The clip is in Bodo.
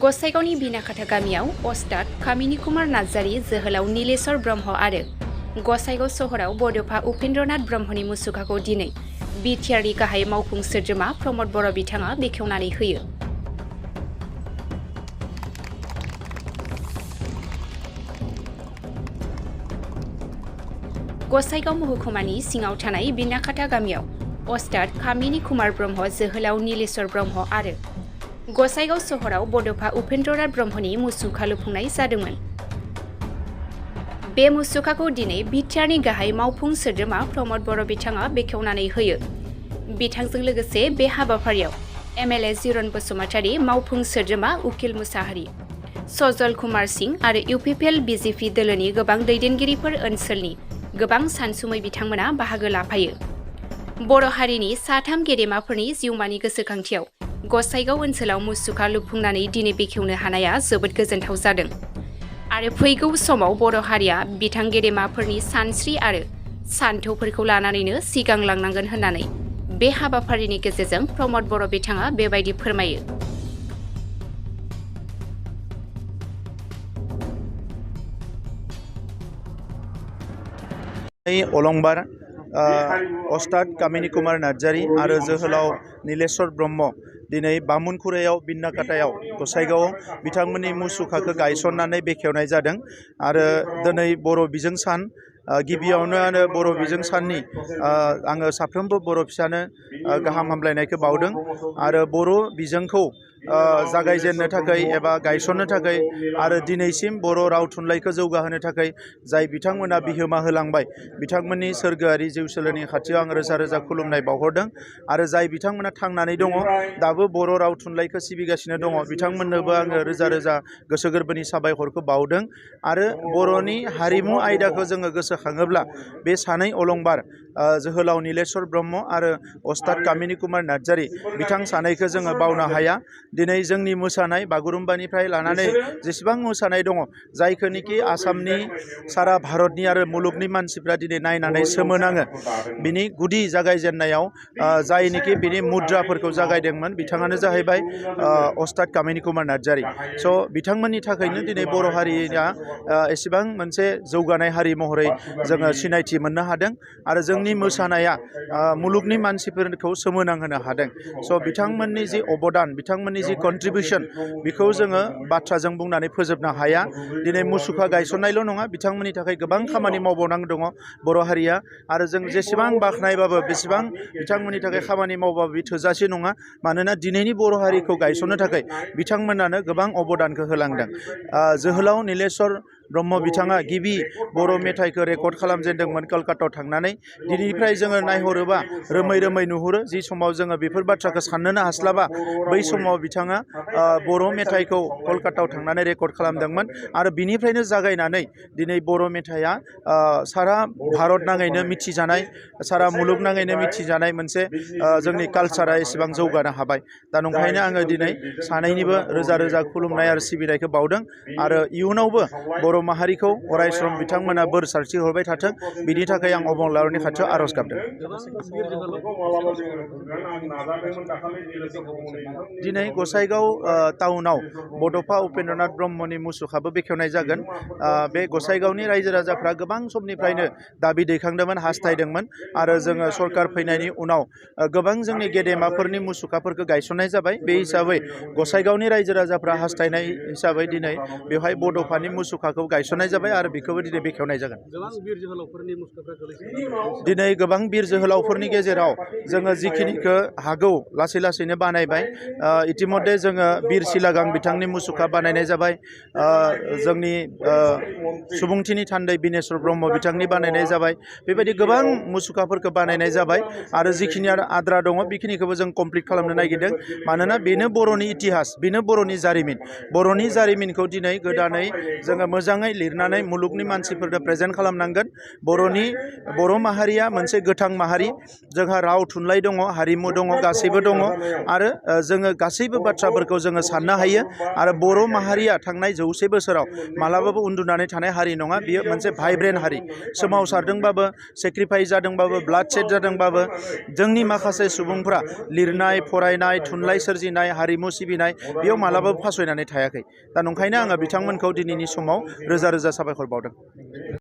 गसाइगावनि बिनाखाथा गामियाव अस्ताद कामिनी कुमार नार्जारी जोहोलाव नीलेश्वर ब्रह्म आरो गसाइगाव सहराव बड'फा उपेन्द्रनाथ ब्रह्मनि मुसुखाखौ दिनै बिटिआरनि गाहाय मावफुं सोद्रोमा प्रमद बर' बिथाङा बेखेवनानै होयो। गसाइगाव महकुमानि सिङाव थानाय बिनाखाथा गामियाव अस्ताद कामिनी कुमार ब्रह्म जोहोलाव नीलेश्वर ब्रह्म आरो गसाइगाव सहराव बड'फा उपेन्द्रनाथ ब्रह्मनि मुसुखा लुफुंनाय जादोंमोन। बे मुसुखाखौ दिनै बिटिआरनि गाहाय मावफुं सोद्रोमा प्रमद बर' बिथाङा बेखेवनानै होयो। बिथांजों लोगोसे बे हाबाफारियाव एमएलए जिरन बसुमतारी, मावफुं सोद्रोमा उकिल मुसाहारि, सजल कुमार सिंह आरो इउपिपिएल बिजेपि दोलोनि गोबां दैदेनगिरिफोर ओनसोलनि गोबां सानसुमै बिथांमोना बाहागो लाफायो। बर' हारिनि साथाम गेदेमाफोरनि जिउमानि गोसोखांथियाव गसाइगाव ओनसोलाव मुसुखा लुफुंनानै दिनै बेखेवनो हानाया जोबोद गोजोनथाव जादों आरो फैगौ समाव बर' हारिया बिथां गेदेमाफोरनि सानस्रि आरो सानथौफोरखौ लानानैनो सिगांलांनांगोन होननानै बे हाबाफारिनि गेजेरजों प्रमद बर' बिथाङा बेबायदि फोरमायो। अलंबार अस्ताद कामिनी कुमार नार्जारी आरो जोहोलाव नीलेश्वर ब्रह्म दिनै बामुनखुरायाव बिनाखाथायाव गसाइगावआव बिथांमोननि मुसुखाखौ गायसननानै बेखेवनाय जादों आरो दिनै बर' बिजों सान गिबियावनो बर' बिजों साननि आङो साफ्रोमबो बर' फिसानो गाहाम हामलायनायखौ बावदों आरो बर' बिजोंखौ जागायजेननो थाखाय एबा गायसननो थाखाय आरो दिनैसिम बर' राव थुनलाइखौ जौगाहोनो थाखाय जाय बिथांमोना बिहोमा होलांबाय बिथांमोननि सोरगोआरि जिउसोलोनि खाथियाव आं रोजा रोजा खुलुमनाय बावहरदों आरो जाय बिथांमोना थांनानै दङ दाबो बर' राव थुनलाइखौ सिबिगासिनो दङ बिथांमोननोबो आङो रोजा रोजा गोसो गोरबोनि साबायखरखौ बावदों आरो बर'नि हारिमु आयदाखौ जोङो गोसोखाङोब्ला बे सानै अलंबार जोहोलाव नीलेश्वर ब्रह्म आरो अस्ताद कामिनी कुमार नार्जारी बिथां सानैखौ जोङो बावनो हाया। दिनै जोंनि मोसानाय बागुरुम्बानिफ्राय लानानै जेसेबां मोसानाय दङ जायखौनिखि आसामनि सारा भारतनि आरो मुलुगनि मानसिफ्रा दिनै नायनानै सोमोनाङो बिनि गुदि जागायजेननायाव जायनिखि बिनि मुद्राफोरखौ जागायदोंमोन बिथाङानो जाहैबाय अस्ताद कामिनी कुमार नार्जारी। स' बिथांमोननि थाखायनो दिनै बर' हारिया एसेबां मोनसे जौगानाय हारि महरै जोङो सिनायथि मोननो हादों आरो जोंनि मोसानाया मुलुगनि मानसिफोरखौ सोमोनांहोनो हादों। स' बिथांमोननि जि अबदान बिथांमोननि जि कन्ट्रिबिउसन बेखौ जोङो बाथ्राजों बुंनानै फोजोबनो हाया। दिनै मुसुखा गायसननायल' नङा बिथांमोननि थाखाय गोबां खामानि मावबावनांगौ दङ बर' हारिया आरो जों जेसेबां बाख्नायबाबो बेसेबां बिथांमोननि थाखाय खामानि मावबाबो बे थोजासे नङा मानोना दिनैनि बर' हारिखौ गायसननो थाखाय बिथांमोनानो गोबां अबदानखौ होलांदों। जोहोलाव नीलेश्वर ब्रह्म बिथाङा गिबि बर' मेथाइखौ रेकर्ड खालामजेनदोंमोन कलकातायाव थांनानै। दिनैनिफ्राय जोङो नायहरोबा रोमै रोमै नुहुरो जि समाव जोङो बेफोर बाथ्राखौ साननोनो हास्लाबा बै समाव बिथाङा बर' मेथाइखौ कलकातायाव थांनानै रेकर्ड खालामदोंमोन आरो बिनिफ्रायनो जागायनानै दिनै बर' मेथाइया सारा भारत नाङैनो मिथिजानाय सारा मुलुग नाङैनो मिथिजानाय मोनसे जोंनि कालचारा एसेबां जौगानो हाबाय। दा नंखायनो आङो दिनै सानैनिबो रोजा रोजा खुलुमनाय आरो सिबिनायखौ बावदों आरो इयुनावबो बर' माहारिखौ अरायसम बिथांमोना बोर सारस्रि हरबाय थाथों बिनि थाखाय आं अबंलावरिनि खाथियाव आर'ज गाबदों। दिनै गसाइगाव टाउनाव बड'फा उपेन्द्रनाथ ब्रह्मनि मुसुखाबो बेखेवनाय जागोन। बे गसाइगावनि रायजो राजाफ्रा गोबां समनिफ्रायनो दाबि दैखांदोंमोन हास्थायदोंमोन आरो जोङो सरकार फैनायनि उनाव गोबां जोंनि गेदेमाफोरनि मुसुखाफोरखौ गायसननाय जाबाय। बे हिसाबै गसाइगावनि रायजो राजाफ्रा हास्थायनाय हिसाबै दिनै बेवहाय बड'फानि मुसुखाखौ गायसननाय जाबाय आरो बेखौबो दिनै बेखेवनाय जागोन। दिनै गोबां बिर जोहोलावफोरनि गेजेराव जोङो जिखिनिखौ हागौ लासै लासैनो बानायबाय। इतिमध्य जोङो बिर सिलागां बिथांनि मुसुखा बानायनाय जाबाय। जोंनि सुबुंथिनि थान्दै बिनेश्वर ब्रह्म बिथांनि बानायनाय जाबाय। बेबायदि गोबां मुसुखाफोरखौ बानायनाय जाबाय आरो जिखिनि आद्रा दङ बेखिनिखौबो जों कमप्लिट खालामनो नागिरदों मानोना बेनो बर'नि इतिहास बेनो बर'नि जारिमिन। बर'नि जारिमिनखौ दिनै गोदानै जोङो मोजां मोजाङै लिरनानै मुलुगनि मानसिफोरनो प्रेजेन्ट खालामनांगोन। बर' माहारिया मोनसे गोथां माहारि, जोंहा राव थुनलाइ दङ, हारिमु दङ, गासैबो दङ आरो जोङो गासैबो बाथ्राफोरखौ जोङो साननो हायो आरो बर' माहारिया थांनाय 100 बोसोराव मालाबाबो उन्दुनानै थानाय हारि नङा। बियो मोनसे भाइब्रेन्ट हारि। सोमावसारदोंबाबो, सेक्रिफाइस जादोंबाबो, ब्लाड शेड जादोंबाबो जोंनि माखासे सुबुंफ्रा लिरनाय, फरायनाय, थुनलाइ सोरजिनाय, हारिमु सिबिनाय बेयाव मालाबाबो फासयनानै थायाखै। दा नंखायनो आङो बिथांमोनखौ दिनैनि समाव रोजा रोजा साबायखर बावदों।